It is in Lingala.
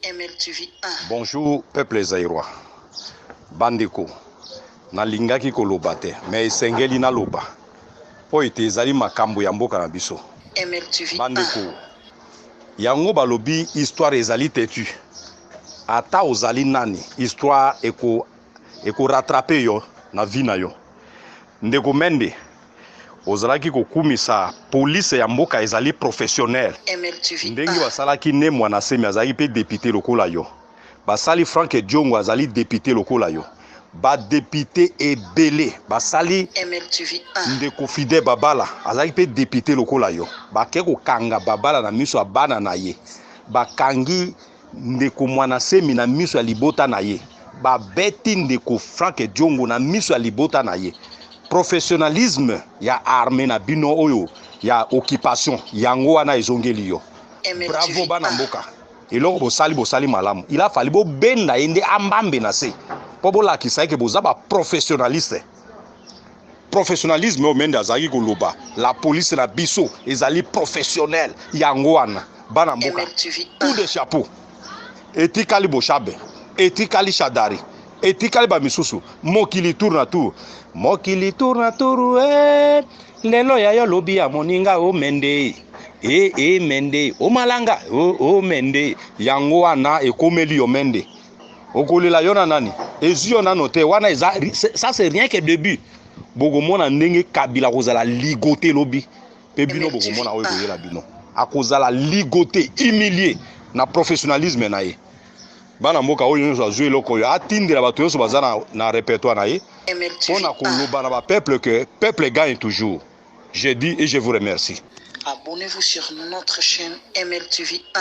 MLTV 1. Bonjour peuple zaïrois. Bandeko, nalingaki koloba te, mais esengeli naloba. Mpo ete ezali makambo ya mboka na biso. MLTV 1. Bandeko, yango balobi histoire ezali têtu. Ata ozali nani, histoire eko eko rattraper yo na vie na yo. Ndeko Mende, ozalaki kokumisa police ya mboka ezali professionnel. MLTV Ndenge 1. basalaki Ne Mwana Semi, azalaki mpe député lokola yo. Basali Frank Diongo, azali député lokola yo. Badéputé ebele basali. MLTV 1. Ndeko Fide Babala azalaki mpe député lokola yo. Bake kokanga Babala na miso ya bana na ye. Bakangi ndeko Mwana Semi na miso ya libota na ye. Babeti ndeko Frank Diongo na miso ya libota na ye. Professionnalisme ya armée na bino oyo ya occupation, yango wana ezongeli yo. Bravo. MLTV Bana 1. mboka, eloko bosali, bosali malamu. Il a fallu bobenda ye nde ambambe na se mpo bolakisa eke boza baprofessionnaliste. Professionnalisme oyo Mende azalaki koloba, la police na biso ezali professionnel, yango wana, bana mboka. MLTV Coup de 1. chapeau. Etikali Boshabe, etikali Shadari, etikali bamisusu. Mokili tour na tour, mokili tour na tour. Lelo ya yo, lobi ya moninga. O Mende e e Mende omalanga o Mende, yango wana ekomeli yo. Mende, okolela yo na nani? Ezwi yo nano te. Wana eza, ça c'est rien que début. Bokomona ndenge Kabila kozala ligoté lobi, mpe bino MLTV bokomona oyo 1. ekoyela bino. Akozala ligoté, humilié na professionnalisme na ye. Bana mboka, oyo nyonso azwi eloko oyo, atindela bato nyonso baza na répertoire na ye MLTV mpo na 1. koloba na bapeuple que peuple gagne toujours. Je dis et je vous remercie. Abonnez-vous sur notre chaîne MLTV 1.